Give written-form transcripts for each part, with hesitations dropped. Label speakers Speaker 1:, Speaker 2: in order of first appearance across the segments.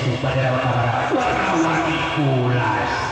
Speaker 1: Yesus pada warna warna-warni kulas.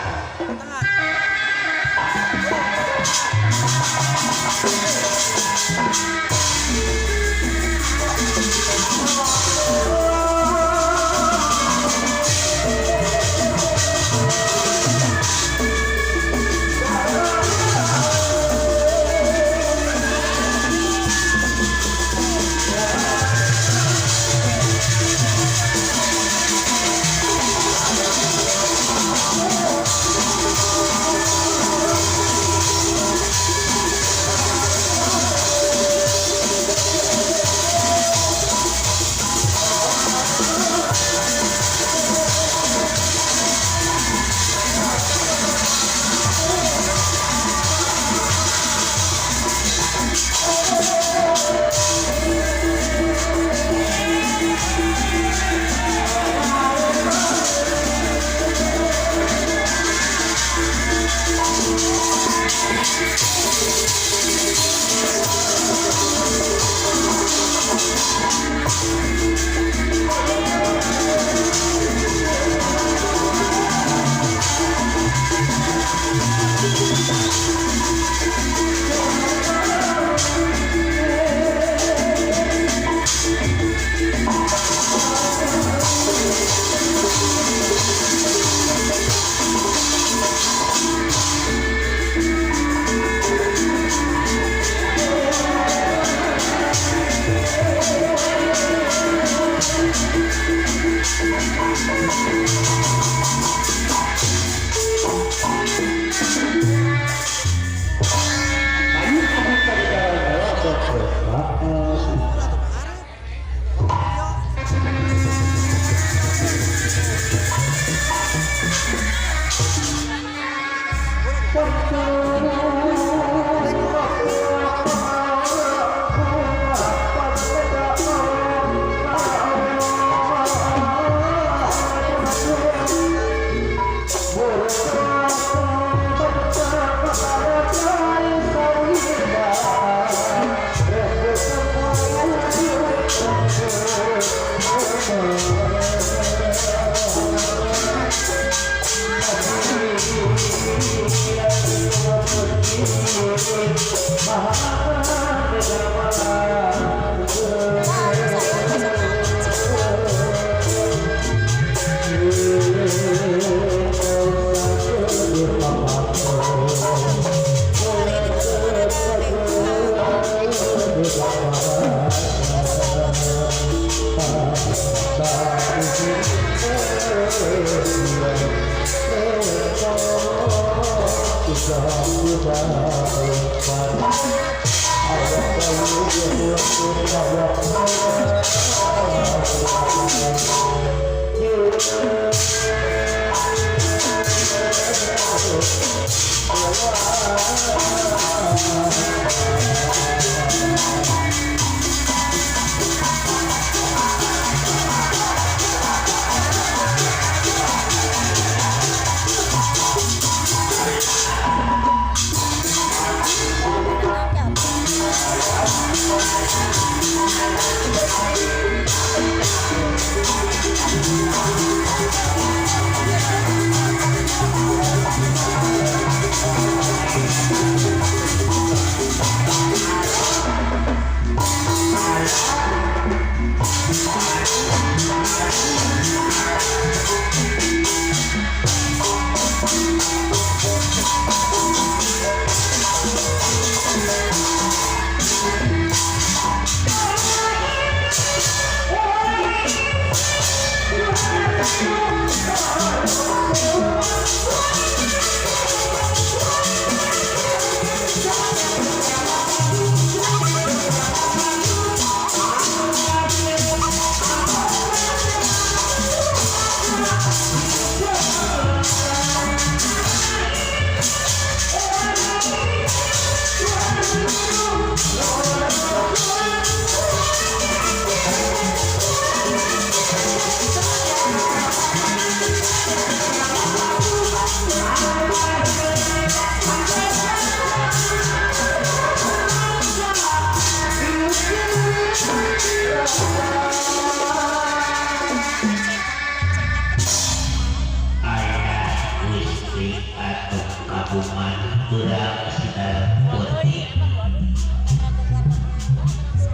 Speaker 1: Putri anu kabungan beurang sinar putih.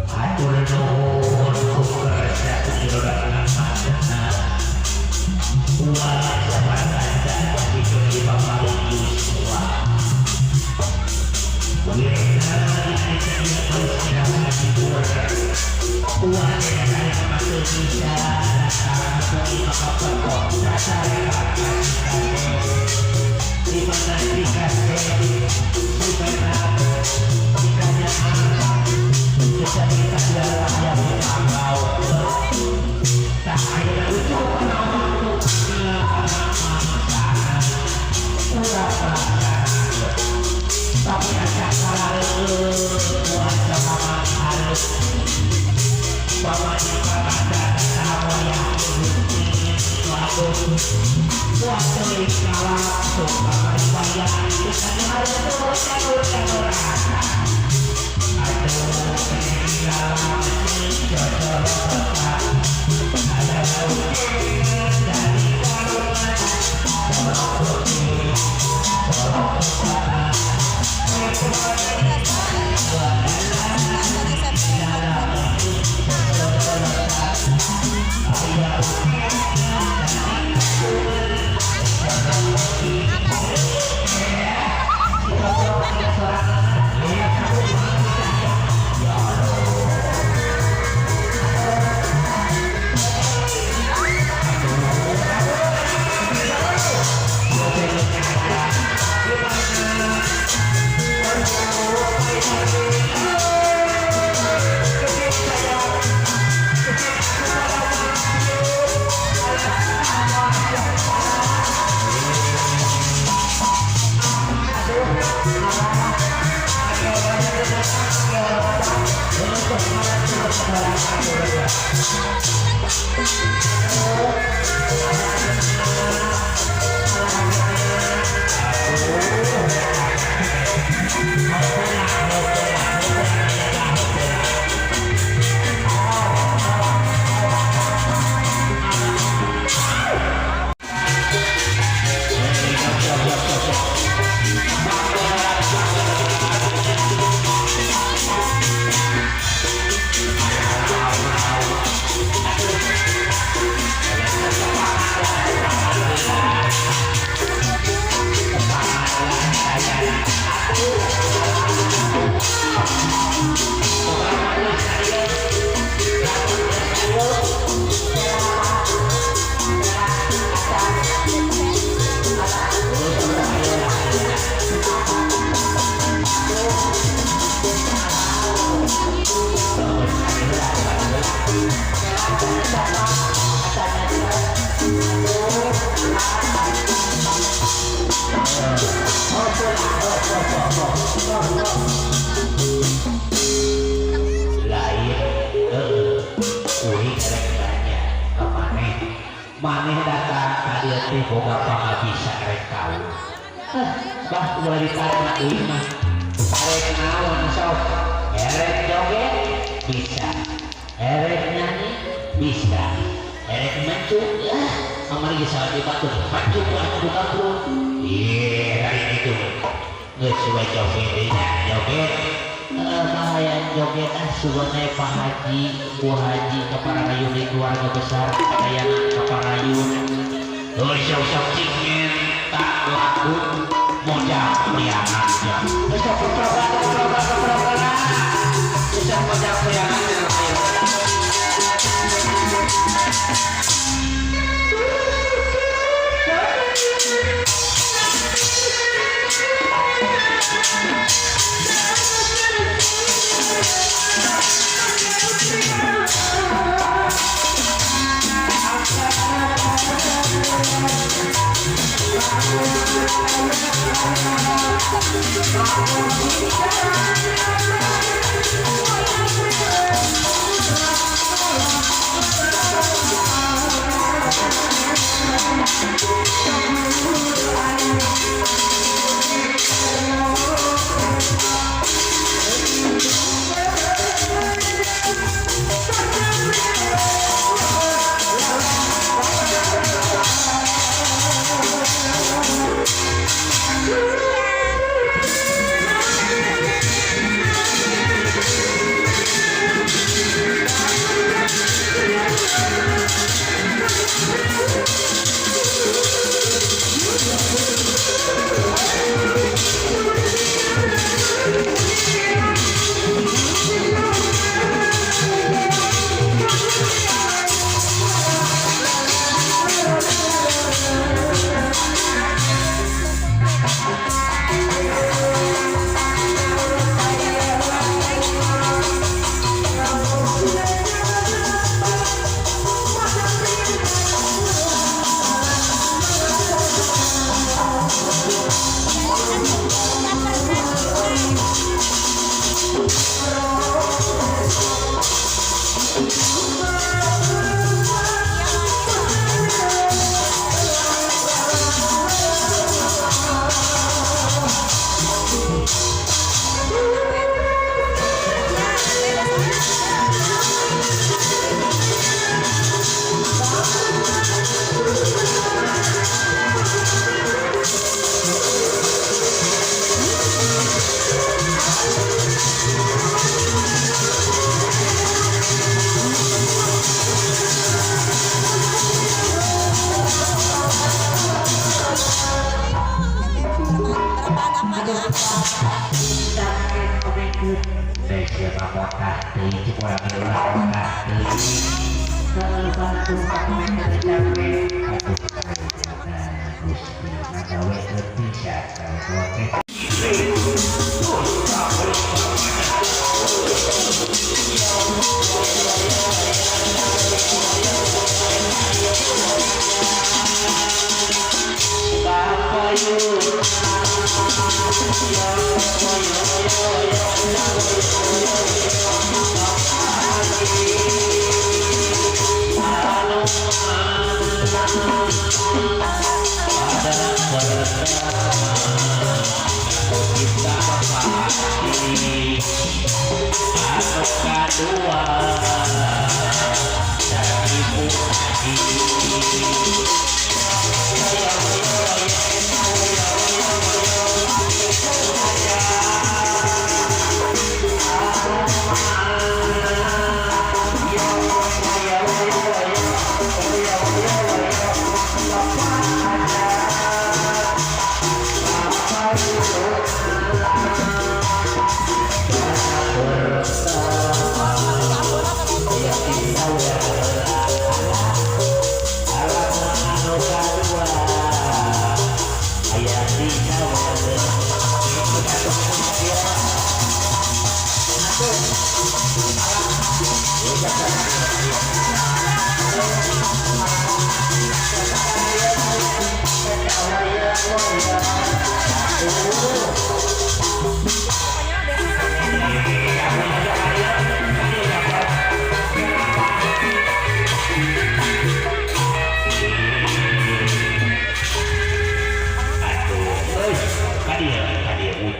Speaker 1: Hatur nuhun ku kersa kudiroda amanna. Ulah sabaranda itu di pamarung Yuswa. Maneh datang ka dieu teh boga pangabisa rek tahu. Bah ulah ditanya euy mah. Arek naon sok? Erek joget bisa. Erek nyanyi bisa. Erek mencu ya. Kamari geus salah di batur. Mencu ku kampung. Ieu hari itu. Geus we joget deui joget. Bahaya joget ah sugone Pak Haji, Bu Haji kaparayun di keluarga besar sadayana kaparayun. Heuh sok-sok cing tak laku mojang priangan nya. Geus sok keprogram. Geus sok mojang priangan nya. Dek siapa motah teuing cik urang ulah motah teuing. Heeh bantu pakomenkeun capek. Aduh Gusti ngagawekeun pisan ka teh.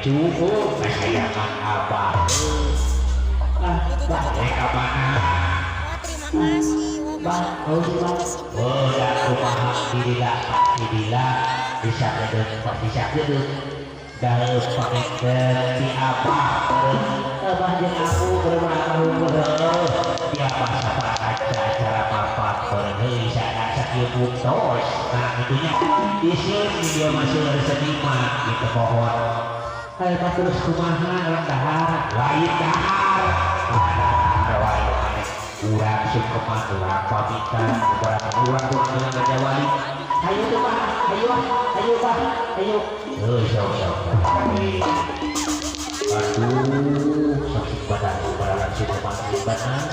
Speaker 1: Cukup kasayangan abah. Ah, bah, rek ka mana?
Speaker 2: Wah, terima kasih. Wah,
Speaker 1: Bah,
Speaker 2: Masya
Speaker 1: oh,
Speaker 2: Allah.
Speaker 1: bah.
Speaker 2: Dikasih
Speaker 1: Oh, da
Speaker 2: bunga
Speaker 1: kumaha
Speaker 2: warna.
Speaker 1: didila, didila bisa gedeung, bisa gedeung. Dalam pangengkeun ti abah meureun. Abah jeung aku beurang heuh. Ti abah saparaca acara mapan meureun heuh sana sakieu buktos. Nah, itunya isin di dieu mah seueur seniman gitu pohon. Hayo mah terus kumaha urang dahar, lain dahar. Dahar wae maneh. Urang sungkeman, urang pamitan, urang urang urang Raja Wali. Hayu tuh bah, hayu, hayu bah, hayu. Heuh sok sok. Aduh, sakit badan, badan sungkeman badan.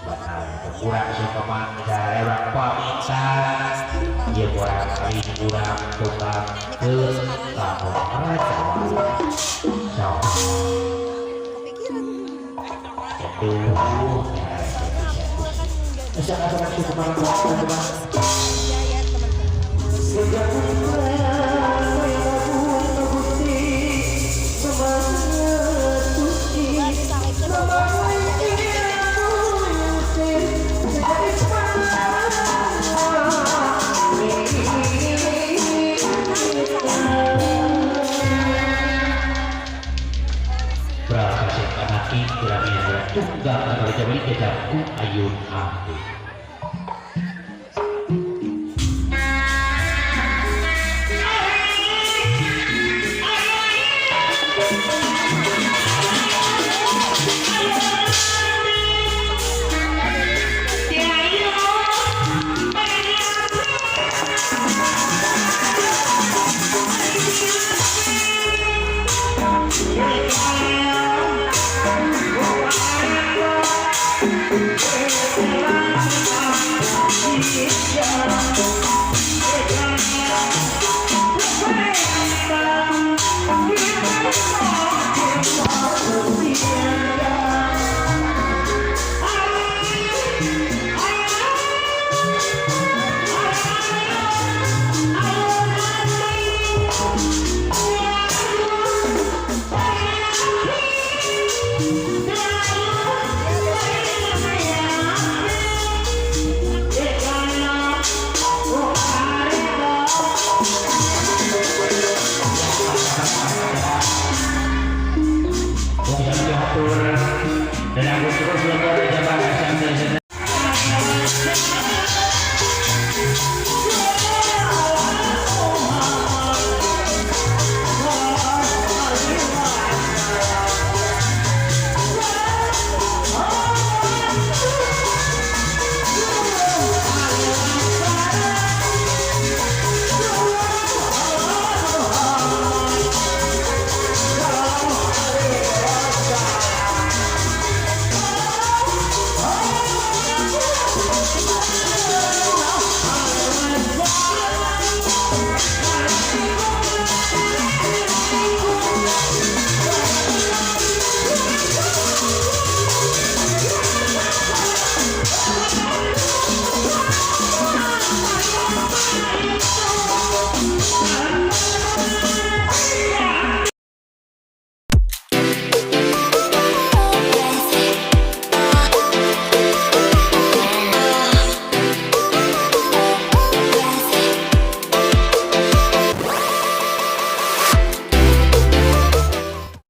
Speaker 1: Badan urang sungkeman sareng pamitan. Ieu urang kali urang tukang ke kampung Raja Wali. Sok.
Speaker 2: Kepikiran.
Speaker 1: Aduh, ya, bisa bisa. Bisa
Speaker 2: Ya, ya, teman-teman. Juga bisa like-nya dong.
Speaker 1: Prakasih anaki kurangnya tunggang atau jabali jajabku ayun ahli.